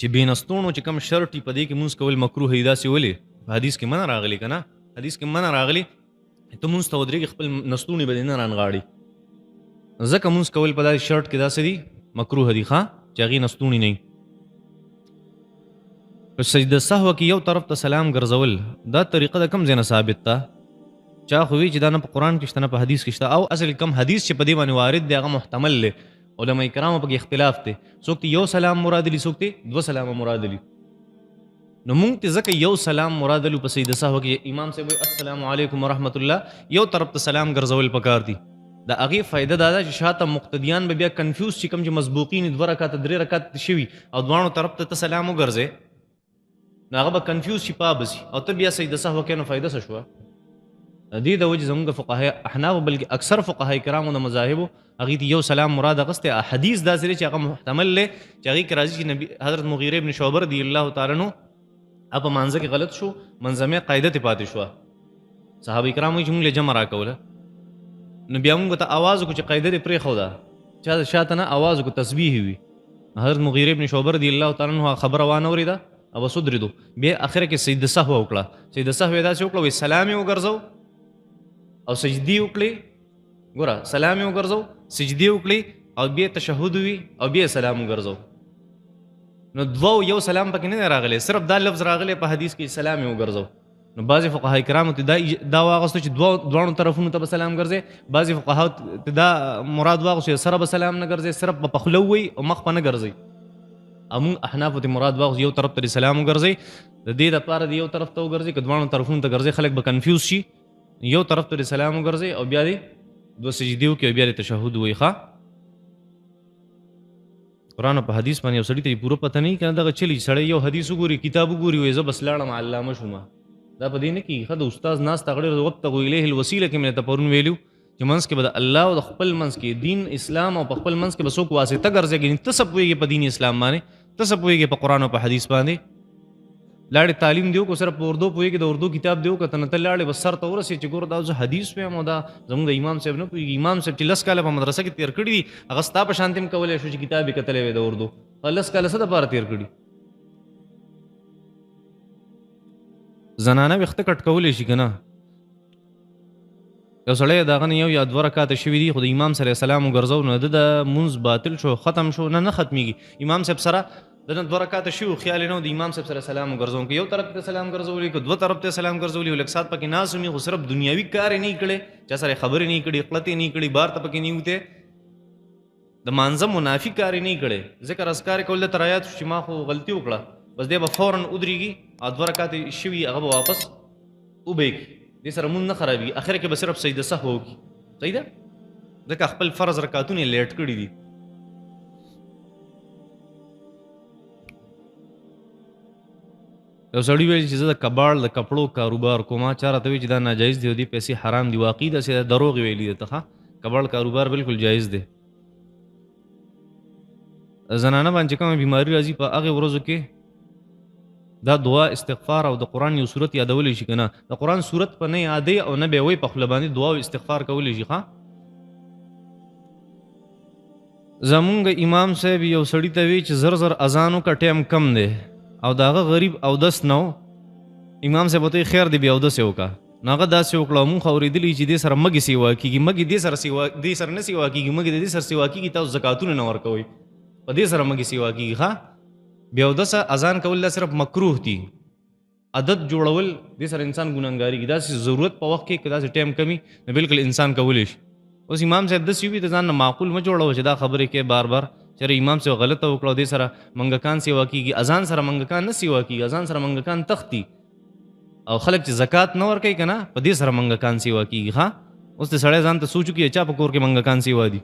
چې بې نستوڼو چې کوم شرټ وي په دې کې مونځ کول مکروه دي، داسې ولې؟ په حدیث کې منع راغلي که نه؟ حدیث کې منع راغلي ته مونځ ته ودرېږي خپل نستوڼي به دې نه رانغاړي، ځکه مونځ کول په داسې شرټ کې داسې دي مکروه دي ښه، چې هغې نستوڼي نه وي. په سجده سهوه کې یو طرف ته سلام ګرځول دا طریقه د کوم ځای نه ثابت ده؟ چا خو وی چې دا نه په قرآن کې شته نه په حدیث کې شته، او اصل کوم حدیث چې په دې باندې وارد دی هغه محتمل دی، علما کرامو پکې اختلاف دی، څوک ته یو سلام مراد لري څوک ته دوه سلامه مراد لري. نو مونږ ته ځکه یو سلام مراد لرو په سجده سهوه کې، امام صاحب وایي السلام علیکم ورحمت الله، یو طرف ته سلام ګرځول پکار دي. د هغې فایده دا ده چې شاته مقتدیان به بیا کنفیوز شي، کوم چې مسبوقین دوه رکعته درې رکعته شوي او دواړو طرف ته ته سلام وګرځې نو هغه به کنفیوز شي پابه شي، او ته بیا سجده سهوه کوې نو فایده څه شوه؟ د دې د وجې زموږ فقهای احناف بلکې اکثر فقهای کرامو د مذاهبو هغې ته یو سلام مراد اخیستی. حدیث داسې دی چې هغه محتمل دی چې هغې کې راځي چې نبی حضرت مغیره ابن شعبه رضی الله تعالی عنه هغه په مانځه کې غلط شو، منځمې قاعده ترې پاتې شوه. صحابه کرام وایي چې موږ له جمع راکوله، نو بیا موږ ته اواز وکړو چې قاعده دې پرېښوده، چا د شاته نه اواز وکړو تسبیح وي. حضرت مغیره ابن شعبه رضی الله تعالی عنه خبره وانه ورېده او بس ودرېدو. بیا اخره کې سجده سهوه وکړه، سجده سهوه یې داسې وکړه وایي سلام یې وګرځو او سجدې وکړې، ګوره سلام یې وګرځو سجدې وکړې او بیا تشهد وي او بیا سلام وګرځو. نو دوه یو سلام پکې نه دی راغلی، صرف دا لفظ راغلی په حدیث کې سلام یې وګرځو. نو بعضې فقهای کرامو ته دا واغستو چې دواړو طرفونو ته به سلام ګرځي، بعضې فقهاو ته دا مراد واغستو چې سره به سلام نه ګرځي، صرف به په خوله ووایي او مخ به نه ګرځي. او موږ احنافو ته مراد واغستو یو طرف ته دې سلام وګرځي، د دې دپاره دې یو طرف ته وګرځي، که دواړو طرفونو ته ګرځي خلک به کنفیوز شي، یو طرف ته دې سلام وګرځي او بیا دې دوه سجدې وکړي او بیا دې تشهد ووایي. ښه قرآن او په حدیث باندې یو سړي ته یې پوره پته نه وي که نه، دغه چلي چې سړی یو حدیث وګوري کتاب وګوري وایي زه بس لاړم علامه شوم، دا په دې نه کېږي. ښه د استاد ناست هغه ډېر وابتغوا الیه الوسیله کې مې درته پرون ویلي چې منځ کې به د الله او د خپل منځ کې دین اسلام او په خپل منځ کې به څوک واسطه ګرځي، ګنې ته څه پوهېږې په دین اسلام باندې، ته څه پوهېږې په قرآن او په حدیث باندې؟ لاړې تعلیم دی وکړو، صرف په اردو پوهېږې، د اردو کتاب دی وکړه، ته نه ته لاړې بس سر ته ورسې چې ګوره دا زه حدیث وایم او دا زموږ د امام صاحب نه پوهېږي. امام صاحب چې لس کاله په مدرسه کې تېر کړي دي هغه ستا په شانتې هم کولی شو چې کتاب یې کتلی وی د اردو، هغه لس کاله څه دپاره تېر کړي؟ زنانه ویښته کټ کولی شي که نه؟ یو سړی د هغه نه یو یا دوه رکعته شوي دي خو د امام سره سلام وګرځو نو د ده مونځ باطل شو ختم شو، نه نه ختمېږي. امام صاحب سره د ده دوه رکعته شوي وو، خیال یې نه و د امام صاحب سره سلام وګرځوم، که یو طرف ته سلام ګرځولی که دوه طرف ته سلام ګرځولی لږ ساعت پکې ناست وي خو صرف دنیاوي کار یې نه وي کړی، چا سره یې خبرې نه وي کړي، قلت یې نه وي کړي، بار ته پکې نه وي وتی، د مانځه منافي کار یې نه وي کړی، ذکر اذکار یې کول ده ته رایاد شو چې ما خو غلطي وکړه، بس دی به فوراً ودرېږي او دوه رکعته یې شوي هغه به واپس وبه یې کړي، دې سره مونځ نه خرابېږي، اخره کې به صرف سجده سهوه وکړي. صحیح ده؟ ځکه خپل فرض رکعتونه یې لیټ کړي دي. یو سړي ویل چې زه د کباړ د کپړو کاروبار کوم، چا راته ویل چې دا ناجایز دی او دې پیسې حرام دي، واقعي داسې ده، دروغ یې ویلي درته. ښه کباړ کاروبار بالکل جایز دی. زنانه باندې چې کومه بیماري راځي په هغې ورځو کې دا دعا استغفار او د قرآن یو سورت یادولی شي که نه؟ د قرآن سورت په نه یادې او نه به یې وایي په خوله باندې دعا او استغفار کولی شي. ښه زمونږ امام صاحب یو سړي ته وی چې زر زر اذان وکړه ټایم کم دی او د هغه غریب اودس نه و، امام صاحب ورته وایي خیر دی بیا اودس یې وکړه. نو هغه داسې وکړه او مونږ خو اورېدلي چې دې سره مږې سیوا کېږي، مږې دې سره سیوا، دې سره نه سیوا کېږي، مږې د دې سره سیوا کېږي، تاسو زکاتونه نه ورکوئ، په دې سره مږې سیوا کېږي. ښه بیا اودسه اذان کول دا صرف مکروه دي، عادت جوړول دې سره انسان ګناهګارېږي. داسې ضرورت په وخت کې که داسې ټایم کمي نو بالکل انسان کولی شي. اوس امام صاحب داسې وي د ځان نه معقول مه جوړوه چې دا خبرې کوې بار بار، چېرې امام صاحب غلطه وکړه او دې سره منګکان سیوا کېږي، اذان سره منګکان نه سیوا کېږي، اذان سره منګکان تښتي او خلک چې زکات نه ورکوي که نه په دې سره منګکان سیوا کېږي. ښه اوس د سړی ځان ته سوچ وکړي چا په کور کې منګکان سیوا دي.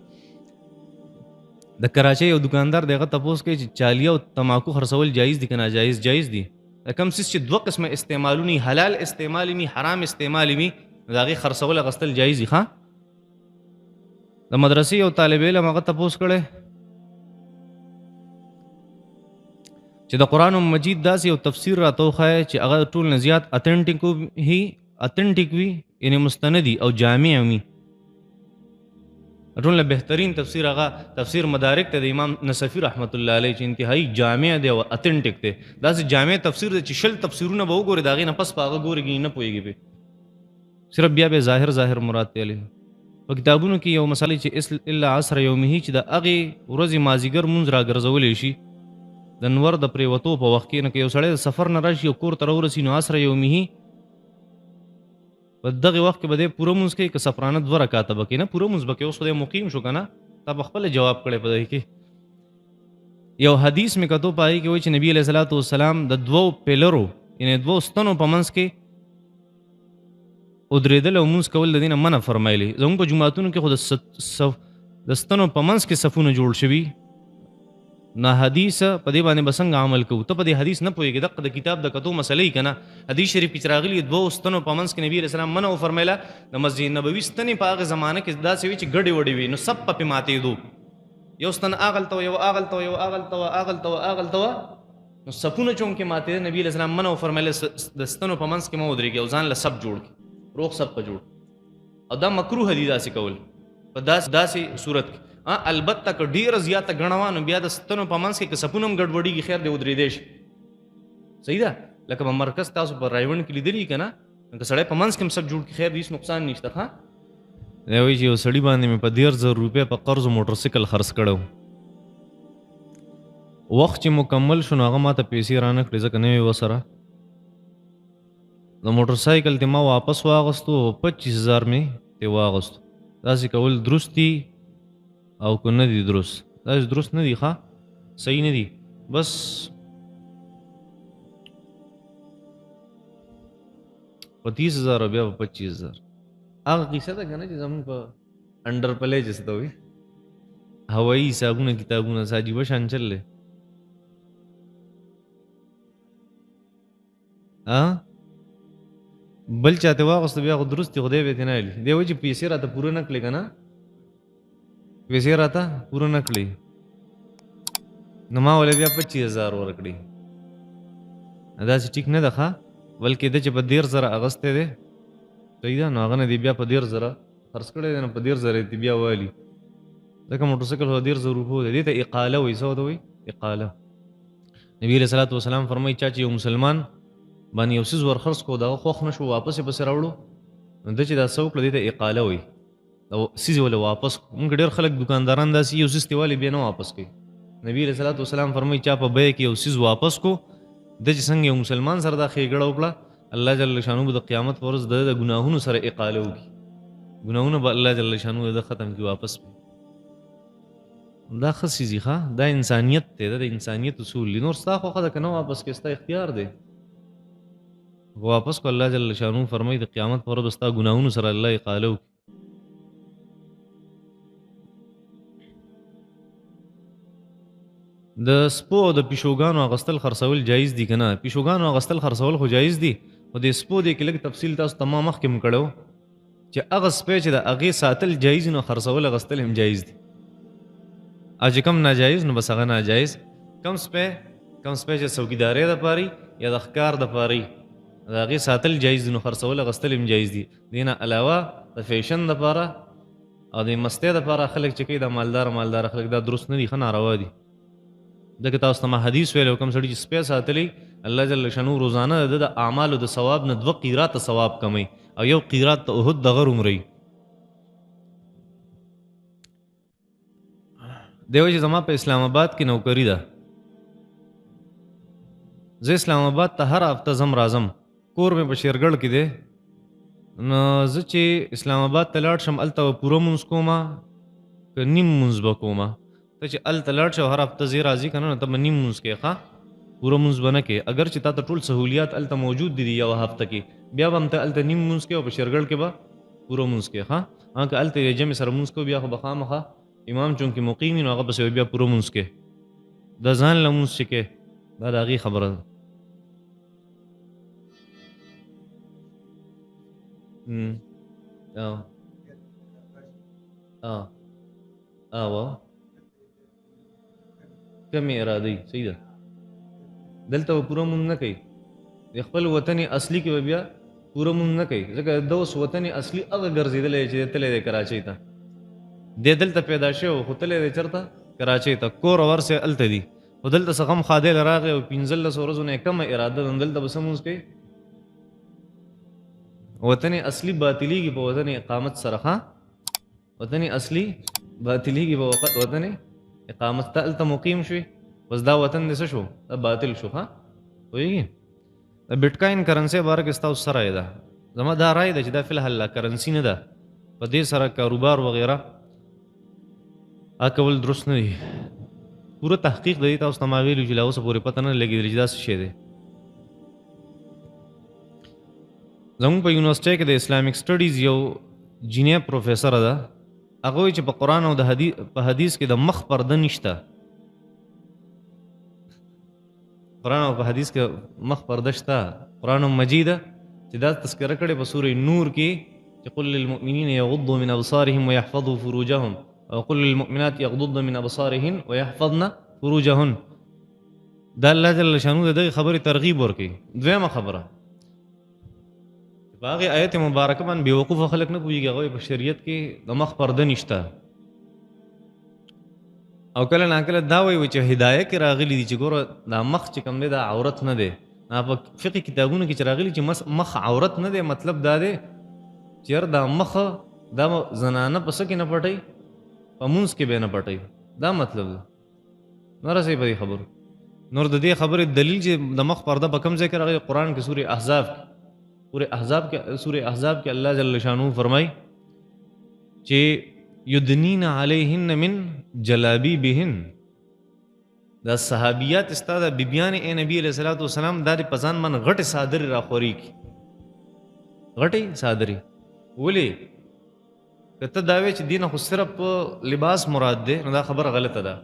د کراچۍ یو دکاندار دی هغه تپوس کوي چې چالیه او تماکو خرڅول جایز دي که ناجایز؟ جایز دي. د کوم څیز چې دوه قسمه استعمالونه وي، حلال استعمال وي حرام استعمال وي، نو د هغې خرڅول اخیستل جایز دي. ښه د مدرسې یو طالب علم هغه تپوس کړی چې د قرآن مجید داسې یو تفسیر راته وښایه چې هغه ټول نه زیات اتنټیک وي، اتنټیک وي یعنې مستندي او جامع وي. ټول نه بهترین تفسیر هغه تفسیر مدارک ته د امام نصفي رحمت الله علیه چې انتهایی جامع دی او اتنټیک دی. داسې جامع تفسیر دی چې 20 تفسیرونه به وګورې، د هغې نه پس په هغه ګورې نه پوهېږي پرې، صرف بیا به ظاهر ظاهر مراد دی. په کتابونو کې یو مسله چې الا عصر یومه چې د هغې ورځې مازیګر مونځ راګرځولی شي د نور د پرېوتو په وخت کې. نو که یو سړی د سفر نه راشي او کور ته راورسي نو عصر یومه په دغه وخت کې به دی پوره مونځ کوي، که سفرانه 2 رکعته به کوي؟ نه، پوره مونځ به کوي. اوس خو دی مقیم شو که نه، تا په خپله جواب کړی. په دغې کې یو حدیث مې کتو، په هغې کې وایي چې نبي علیه الصلاة والسلام د 2 پیلرو یعنې 2 ستنو په منځ کې ودرېدل او مونځ کول د دې نه منع فرمایلی. زموږ په جوماتونو کې خو د ستنو په منځ کې صفونه جوړ شوي. نه حدیث په دې باندې به څنګه عمل کوو؟ ته په دې حدیث نه پوهېږې، دقه د کتاب د کتو مسلې که نه. حدیث شریف کې چې راغلي 2 ستنو په منځ کې نبي علیه السلام منع وفرمیله. د مسجد نبوي ستنې په هغې زمانه کې داسې وي چې ګډې وډې وي، نو سب په پې ماتېدو. یو ستن هغلته وه، یو هغلته وه، یو هغلته وه، هغلته وه، هغلته وه، نو صفونه چونکې ماتېده نبي علیه السلام منع وفرمیله د ستنو په منځ کې مه ودرېږي او ځان له سب جوړ کړي، روغ سب په جوړ. او دا مکروه دي داسې کول په داسې صورت کې. البته که ډېره زیاته ګڼه وه نو بیا د ستنو په منځ کې که صفونه هم ګډوډېږي خیر دی ودرېدی شي. صحیح ده. لکه په مرکز تاسو په رایوند کې لیدلي که نه، که سړی په منځ کې هم سب جوړ کړي خیر دی، هېڅ نقصان نشته. ښه دی وایي چې یو سړي باندې مې په 30,000 روپۍ په قرض موټرسایکل خرڅ کړی و. وخت چې مکمل شو نو هغه ماته پیسې رانه کړې ځکه نه وې ورسره. د موټرسایکل ترې ما واپس واغستو او 25,000 مې ترې واغستو. داسې کول درست دي او که نه دي درست؟ داسې درست نه دي، ښه صحیح نه دي. بس په 30,000 او بیا په 25,000. هغه قیصه ده که نه چې زموږ په انډر پلی چې څه ته وایي هوایي حسابونه کتابونه څه عجیبه شان چل دی. بل چاته واغستو بیا خو درست دي، خدای به یې ترې نه اخلي. دی وایي چې پیسې راته پوره نه کړې که نه، پیسې راته پوره نه کړې نو ما ولې بیا 25,000 ورکړې. داسې ټیک نه ده ښه، بلکې ده چې په 30,000 اغستی دی صحیح ده، نو هغه نه دی بیا په 30,000 خرڅ کړی دی، نو په 30,000 یې بیا والي. ځکه موټرسایکل خو 30,000 روپو دی. دې ته اقاله وایي. څه ورته وایي؟ اقاله. نبي علیه الصلاة والسلام فرمایي چا چې یو مسلمان باندې یو څیز ور خرڅ کړو د هغه خوښ نه شو واپس یې پسې راوړو، نو ده چې دا څه وکړه دې ته اقاله وایي. دا څیز یې ولې واپس کړو. موږ ډېر خلک دکانداران داسې یو څیز ترې والي بیا نه واپس کوي. نبی علیه الصلاة والسلام فرمایي چا په بیع کې یو څیز واپس کړو، ده چې څنګه یو مسلمان سره دا ښېګړه وکړه الله جل شانه به د قیامت پر ورځ د ده د ګناهونو سره اقاله وکړي. ګناهونه به الله جل شانه د ده ختم کړي واپس کړي. دا ښه څیز دی، ښه دا انسانیت دی، دا د انسانیت اصول دي. نور ستا خوښه ده که نه واپس کړې، ستا اختیار دی. واپس کو الله جل شانه فرمایي د قیامت پر ورځ به ستا ګناهونو سره الله اقاله وکړي. د سپو او د پیشوګانو اغستل خرڅول جایز دي که نه؟ پیشوګانو اغستل خرڅول خو جایز دي، خو د سپو دې کې لږ تفصیل تاسو ته ما مخکې هم کړی و چې هغه سپی چې د هغې ساتل جایز نو خرڅول اغستل هم جایز دي، او چې کوم ناجایز نو بس هغه ناجایز. کوم سپی چې څوکیدارۍ دپاره یا د ښکار دپاره وي د هغې ساتل جایز دي نو خرڅول اغستل هم جایز دي. دې نه علاوه د فیشن دپاره او د مستۍ دپاره خلک چې کوي دا مالدار مالدار خلک دا درست نه دي، ښه ناروا دي. ځکه تاسو ته ما حدیث ویلی کوم سړي چې سپی ساتلی الله جل شانه روزانه د ده د اعمالو د ثواب نه 2 قیراته ثواب کموي او 1 قیرات د احد د غر عمر وي. دی وایي چې زما په اسلام آباد کې نوکري ده، زه اسلام آباد ته هره هفته ځم راځم، کور مې په شیرګړ کې دی، نو زه چې اسلام آباد ته لاړ شم هلته به پوره مونځ کومه که نیم مونځ به کومه؟ ته چې هلته لاړ شې او هره هفته ځې راځې که نه نو ته به نیم مونځ کوې، ښه پوره مونځ به نه کوې. اګر چې تا ته ټول سهولیات هلته موجود دي یوه هفته کې، بیا به هم ته هلته نیم مونځ کوې او په شیرګړ کې به پوره مونځ کوې. ښه که هلته یې جمع سره مونځ کوې بیا خو به خامخا امام چونکې مقیم وي نو هغه پسې بیا پوره مونځ کوې، د ځان له مونځ چې کوې دا د هغې خبره ده. کمې ارادې صحیح ده. دلته به پوره مونځ نه کوي، د خپل وطن اصلي کې به بیا پوره مونځ نه کوي، ځکه د اوس وطن اصلي هغه ګرځېدلی چې تللی دی کراچۍ ته. دی دلته پیدا شوی و، خو تللی دی چېرته؟ کراچۍ ته، کور او هر څه هلته دي، خو دلته څه غم ښادۍ له راغی او 15 ورځو نه یې کمه اراده ده، نو دلته به څه لمونځ کوي؟ وطن اصلي باطلېږي په وطن اقامت سره. ښه، وطن اصلي باطلېږي په وطن اقامت ته، هلته مقیم شوې، بس دا وطن دې څه شو؟ دا باطل شو. ښه، پوهېږي؟ د بټکاین کرنسۍ باره کې ستاسو څه رایه ده؟ زما دا رایه ده چې دا فی الحال لا کرنسي نه ده، په دې سره کاروبار وغیره کول درست نه دي. پوره تحقیق د دې تاسو ته ما ویلي چې لا اوسه پورې پته نه لګېدلې چې دا څه شی دی. زموږ په یونیورسټۍ کې د اسلامیک سټډیز یو جینۍ پروفیسره ده، هغه وایي چې په قرآن او د په حدیث کې د مخ پرده نشته. قرآن او په حدیث کې مخ پرده شته. قرآن مجید چې دا تذکره کړې په سورې نور کې چې قل للمؤمنین یغضوا من ابصارهم ويحفظوا فروجهم او قل للمؤمنات یغضضن من ابصارهن ويحفظن فروجهن. دا الله جل شانه د دغې خبرې ترغیب ورکوي. دویمه خبره، په هغې آیت مبارکه باندې بېوقوفه خلک نه پوهېږي، هغه په شریعت کې د مخ پرده نشته. او کله ناکله دا وایي چې هدایه کې راغلي دي چې ګوره دا مخ چې کوم دی دا عورت نه دی. په فقهي کتابونو کې چې راغلي چې مخ عورت نه دی، مطلب دا دی چې یار دا مخ دا زنانه په څه کې نه پټوي، په مونځ کې به یې نه پټوي، دا مطلب دی. نه رسوي په دې خبرو. نور د دې خبرې دلیل چې د مخ پرده په کوم ځای کې راغلي، قرآن کې سورې احزاب کې، سورې احزاب کې، سورې احزاب کې الله جل شانه فرمایي چې یدنین علیهن من جلابیبهن. دا صحابیات ستا د بیبیانې ای نبی علیه الصلاة والسلام دا دې په ځان باندې غټې څادرې راخورې کړي، غټې څادرې. ولې؟ که ته دا وایې چې دې نه خو صرف لباس مراد دی، نو دا خبره غلطه ده.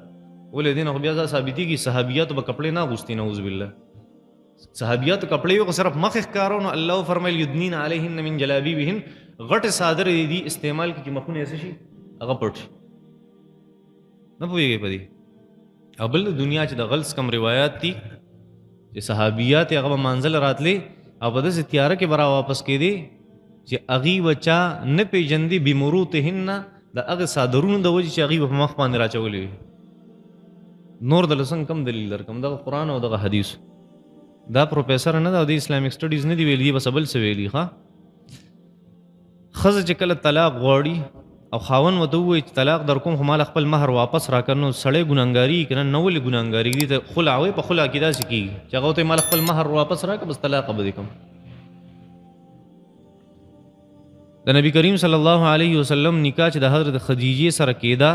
ولې؟ دې نه خو بیا دا ثابتېږي صحابیاتو به کپړې نه اغوستې، نعوذ بالله. صحابیاتو کپړې وې خو صرف مخ یې ښکاره و، نو الله وفرمیل یدنین علیهن من جلابیبهن، غټې څادرې دې دي استعمال کړي چې مخونه یې څه شي، هغه پټ شي. نه پوهېږئ په دې؟ او بل د دنیا چې د غلس کوم روایات دي چې صحابیات یې هغه به منزل راتلې او په داسې تیاره کې به را واپس کېدې چې هغوی به چا نه پېژندې بمروتهن، د هغې څادرونو د وجې چې هغوی به په مخ باندې راچولې وي. نور د څنګه کوم دلیل درکړم؟ دغه قرآن او دغه حدیث. دا پروفیسر نه ده او د اسلامیک سټډیز نه دی ویلي، بس بل څه ویلي. ښه، ښځه چې کله طلاق غواړي او خاوند ورته ووایي چې طلاق در کوم خو ماله خپل مهر واپس راکړه، نو سړی ګناهګارېږي که نه؟ نه، ولې ګناهګارېږي؟ دې ته خلع وایي، په خلع کې داسې کېږي چې هغه ورته وایي ماله خپل مهر واپس راکړه، بس طلاق به دې کوم. د نبی کریم صلی الله علیه وسلم نکاح چې د حضرت خدیجې سره کېده،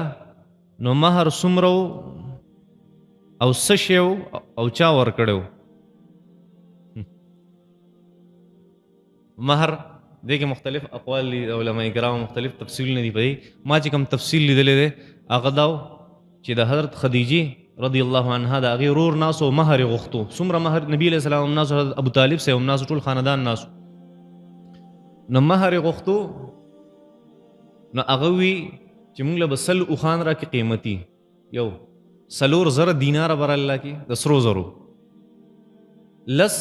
نو مهر څومره و او څه شی و او چا ورکړی و؟ مهر دې کې مختلف اقوال دي، علماء کرامو مختلف تفصیلونه دي په دې. ما چې کوم تفصیل لیدلی دی هغه دا و چې د حضرت خدیجې رضی الله عنها د هغې ورور ناست و، مهر یې غوښتو. څومره مهر؟ نبی علیه السلام هم ناست و، حضرت ابو طالب صاحب هم ناست و، ټول خاندان ناست و. نو مهر یې غوښتو، نو هغه وی چې موږ له به 100 اوښان راکړي قیمتي، یو 4000 دیناره به راله کې د سرو زرو، 10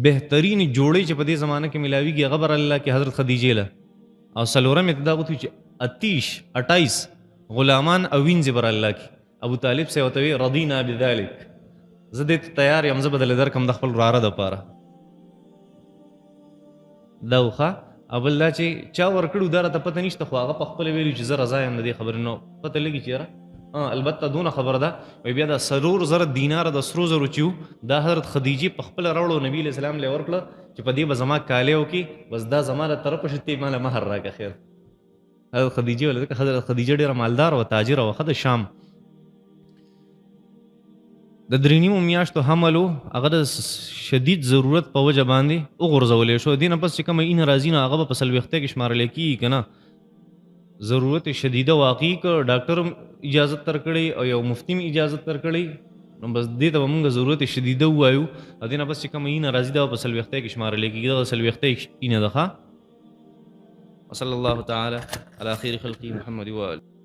بهترین جوړې چې په دې زمانه کې ملاویږي هغه به راله کې حضرت خدیجې له، او څلورم یې دا غوښتي چې 28 غلامان او وینځې به راله کې. ابو طالب صاحب ورته وی رضینا بذلک، زه دې ته تیار یم، زه به درله درکړم د خپل وراره دپاره. دا وښه. او بل دا چې چا ورکړو دا راته پته نشته، خو هغه په خپله ویلي چې زه رضا یم د دې خبرې، نو پته لګي چې یاره البته دونه خبره ده. وایي بیا دا 4000 دیناره د سرو زرو چې وو دا حضرت خدیجې په خپله راوړو، نبي علیه السلام له یې ورکړه چې په دې به زما کالې وکړي، بس دا زما له طرفه شو، ته یې ماله مهر راکړه. خیر، حضرت خدیجې وله، ځکه حضرت خدیجه ډېره مالداره وه، تاجره وه، ښه د شام. د 3.5 میاشتو حمل و، هغه د شدید ضرورت په وجه باندې وغورځولی شو. دې نه پس چې کومه اینه راځي نو هغه به په 40 کې شمارلی کېږي که نه. ضرورت شدیده واقعي که ډاکټر هم اجازت درکړی او یو مفتي هم اجازت درکړی، نو بس دې ته به موږ ضرورت شدیده ووایو. او دې نه پس چې کومه اینه راځي دا به په 40 کې شمارلی کېږي، دغه 40 اینه ده. ښه، وصلی الله تعالی علی خیر خلقه محمد وآله.